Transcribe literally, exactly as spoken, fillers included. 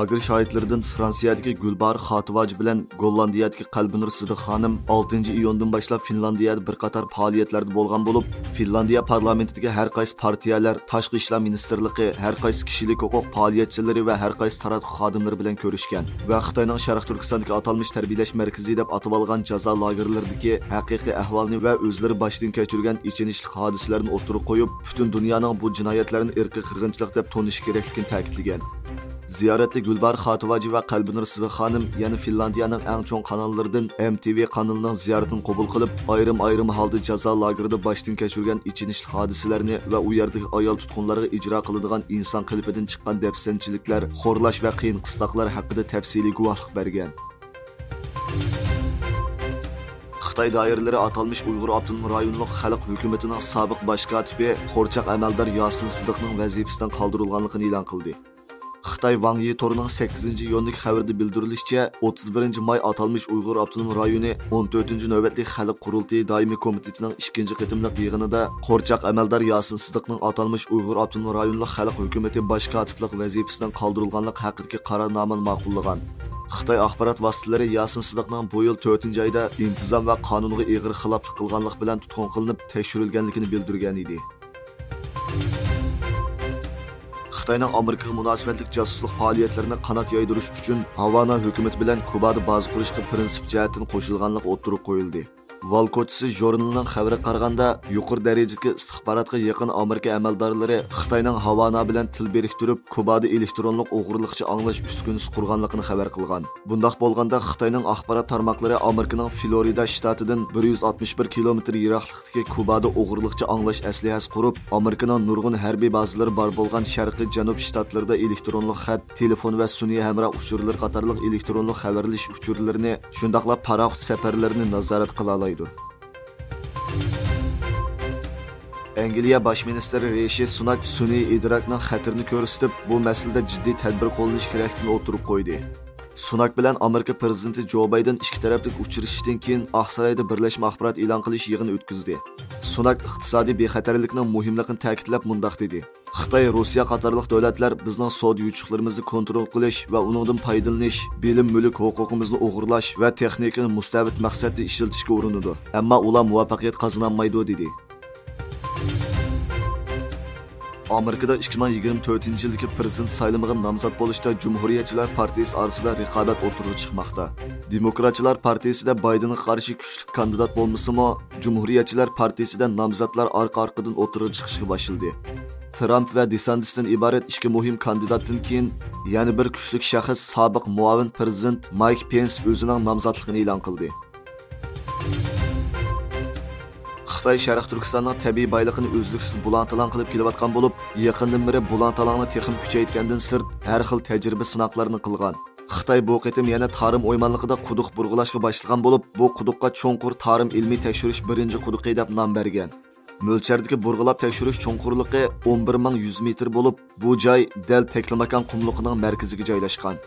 بىر شاھىتلىرىدىن فرانسىيەدىكى گۈلباھار خاتىۋاجى بىلەن گوللاندىيەدىكى قەلبىنۇر سىدىق خانىم ئالتىنچى ئىيۇندىن باشلاپ فىنلاندىيەدە بىر قاتار پائالىيەتلەردە بولغان بولۇپ، فىنلاندىيە پارلامېنتىدىكى ھەر قايسى پارتىيەلەر، تاشقى ئىشلار مىنىستىرلىقى، ھەر قايسى كىشىلىك ھوقۇق پائالىيەتچىلىرى ۋە ھەر قايسى تاراتقۇ خادىملىرى بىلەن كۆرۈشكەن ۋە خىتاينىڭ شەرقىي تۈركىستاندىكى ئاتالمىش تەربىيەلەش مەركىزى دەپ ئاتىۋالغان جازا لاگېرلىرىدىكى ھەقىقىي ئەھۋالنى ۋە ئۆزلىرى باشتىن كەچۈرگەن ئېچىنىشلىق ھادىسىلەرنى ئوتتۇرىغا قويۇپ، پۈتۈن دۇنيانىڭ بۇ جىنايەتلەرنى ئىرقىي قىرغىنچىلىق دەپ تونۇشى كېرەكلىكىنى تەكىتلىگەن. زىيارەتتە گۈلباھار خاتىۋاجى ۋە قەلبىنۇر سىدىق خانىم يەنە فىنلاندىيەنىڭ ئەڭ چوڭ قاناللىرىدىن ئېم تى ۋى قانىلىنىڭ زىيارىتىنى قوبۇل قىلىپ، ئايرىم-ئايرىم ھالدا جازا لاگېرىدا باشتىن كەچۈرگەن ئېچىنىشلىق ھادىسىلەرنى ۋە ئۇ يەردىكى ئايال تۇتقۇنلارغا ئىجرا قىلىنغان ئىنسان قېلىپىدىن چىققان دەپسەندىچىلىكلەر، خورلاش ۋە قىيىن قىستاقلار ھەققىدە تەپسىلىي گۇۋاھلىق بەرگەن. خىتاي دائىرىلىرى ئاتالمىش ئۇيغۇر ئاپتونوم رايونلۇق خەلق ھۆكۈمىتىنىڭ سابىق باش كاتىپى، قورچاق ئەمەلدار ياسىن سىدىقنىڭ ۋەزىپىسىدىن قالدۇرۇلغانلىقىنى ئېلان قىلدى. خىتاي ۋاڭ يى تورىنىڭ سەككىزىنچى ئىيۇندىكى خەۋىرىدە بىلدۈرۈلۈشىچە، ئوتتۇز بىرىنچى ماي ئاتالمىش ئۇيغۇر ئاپتونوم رايونى ئون تۆتىنچى نۆۋەتلىك خەلق قۇرۇلتىيى دائىمىي كومىتېتىنىڭ ئىككىنچى قېتىملىق يىغىنىدا قورچاق ئەمەلدار ياسىن سىدىقنىڭ ئاتالمىش ئۇيغۇر ئاپتونوم رايونلۇق خەلق ھۆكۈمىتى باش كاتىپلىق ۋەزىپىسىدىن قالدۇرۇلغانلىقى ھەققىدىكى قارارنامىنى ماقۇللىغان. خىتاي ئاخبارات ۋاسىتىلىرى ياسىن سىدىقنىڭ بۇ يىل تۆتىنچى ئايدا ئىنتىزام ۋە قانۇنغا ئېغىر خىلاپلىق قىلغانلىق بىلەن تۇتقۇن قىلىنىپ، تەكشۈرۈلگەنلىكىنى بىلدۈرگەن ئىدى. خىتاينىڭ ئامېرىكىغا مۇناسىۋەتلىك جاسۇسلۇق پائالىيەتلىرىنى قانات يايدۇرۇش ئۈچۈن ھاۋانا ھۆكۈمىتى بىلەن كۇبادا بازا قۇرۇشقا پىرىنسىپ جەھەتتىن قوشۇلغانلىقى ئوتتۇرىغا قويۇلدى. ۋال كوچىسى ژۇرنىلىنىڭ خەۋىرىگە قارىغاندا، يۇقىرى دەرىجىدىكى ئىستىخباراتقا يېقىن ئامېرىكا ئەمەلدارلىرى خىتاينىڭ ھاۋانا بىلەن تىل بىرىكتۈرۈپ، كۇبادا ئېلېكترونلۇق ئوغرىلىقچە ئاڭلاش ئۈسكۈنىسى قۇرغانلىقىنى خەۋەر قىلغان. بۇنداق بولغاندا، خىتاينىڭ ئاخبارات تارماقلىرى ئامېرىكىنىڭ فلورىدا شتاتىدىن بىر يۈز ئاتمىش بىر كىلومېتىر يىراقلىقتىكى كۇبادا ئوغرىلىقچە ئاڭلاش ئەسلىھەسى قۇرۇپ، ئامېرىكىنىڭ نۇرغۇن ھەربىي بازىلىرى بار بولغان شەرقىي جەنۇب شتاتلىرىدا ئېلېكترونلۇق خەت، تېلېفون ۋە سۈنئىي ھەمراھ ئۇچۇرلىرى قاتارلىق ئېلېكترونلۇق خەۋەرلىشىش ئۇچۇرلىرىنى، شۇنداقلا پاراخوت سەپەرلىرىنى نازارەت قىلالايدۇ. ئەنگلىيە باش مىنىستىرى رىشى سۇناك سۈنئىي ئىدراكنىڭ خەتىرىنى كۆرسىتىپ، بۇ مەسىلىدە جىددىي تەدبىر قوللىنىش كېرەكلىكىنى ئوتتۇرىغا قويدى. سۇناك بىلەن ئامېرىكا پىرېزىدېنتى جو بايدېن ئىككى تەرەپلىك ئۇچرىشىشتىن كېيىن، ئاقسارايدا بىرلەشمە ئاخبارات ئېلان قىلىش يىغىنى ئۆتكۈزدى. سۇناك ئىقتىسادىي بىخەتەرلىكنىڭ مۇھىملىقىنى تەكىتلەپ مۇنداق دېدى: خىتاي، روسىيە قاتارلىق دۆلەتلەر بىزنىڭ سودا يوچۇقلىرىمىزنى كونترول قىلىش ۋە ئۇنىڭدىن پايدىلىنىش، بىلىم مۈلۈك ھوقۇقىمىزنى ئوغرىلاش ۋە تېخنىكىنى مۇستەبىت مەقسەتتە ئىشلىتىشكە ئۇرۇنىدۇ، ئەمما ئۇلار مۇۋەپپەقىيەت قازىنالمايدۇ، دېدى. ئامېرىكىدا ئىككى مىڭ يىگىرمە تۆتىنچى يىلدىكى پىرېزىدېنت سايلىمىغا نامزات بولۇشتا جۇمھۇرىيەتچىلەر پارتىيىسى ئارىسىدا رىقابەت ئوتتۇرىغا چىقماقتا. دېموكراتچىلار پارتىيىسىدە بايدېنغا قارشى كۈچلۈك كاندىدات بولمىسىمۇ، جۇمھۇرىيەتچىلەر پارتىيىسىدە نامزاتلار ئارقا-ئارقىدىن ئوتتۇرىغا چىقىشقا باشلىدى. ترامپ ۋە دېسانتىستىن ئىبارەت ئىككى مۇھىم كاندىداتتىن كېيىن، يەنە بىر كۈچلۈك شەخس، سابىق مۇئاۋىن پىرېزىدېنت مايك پېنس ئۆزىنىڭ نامزاتلىقىنى ئېلان قىلدى. خىتاي شەرقىي تۈركىستاننىڭ تەبىئىي بايلىقىنى ئۈزلۈكسىز بۇلاڭ-تالاڭ قىلىپ كېلىۋاتقان بولۇپ، يېقىندىن بېرى بۇلاڭ-تالاڭنى تېخىمۇ كۈچەيتكەندىن سىرت، ھەر خىل تەجرىبە سىناقلارنى قىلغان. خىتاي بۇ قېتىم يەنە تارىم ئويمانلىقىدا قۇدۇق بۇرغىلاشقا باشلىغان بولۇپ، بۇ قۇدۇققا چوڭقۇر تارىم ئىلمىي تەكشۈرۈش بىرىنچى قۇدۇقى دەپ نام بەرگەن. مۆلچەردىكى بۇرغىلاپ تەكشۈرۈش چوڭقۇرلۇقى ئون بىر مىڭ يۈز مېتىر بولۇپ، بۇ جاي دەل تەكلىماكان قۇملۇقىنىڭ مەركىزىگە جايلاشقان.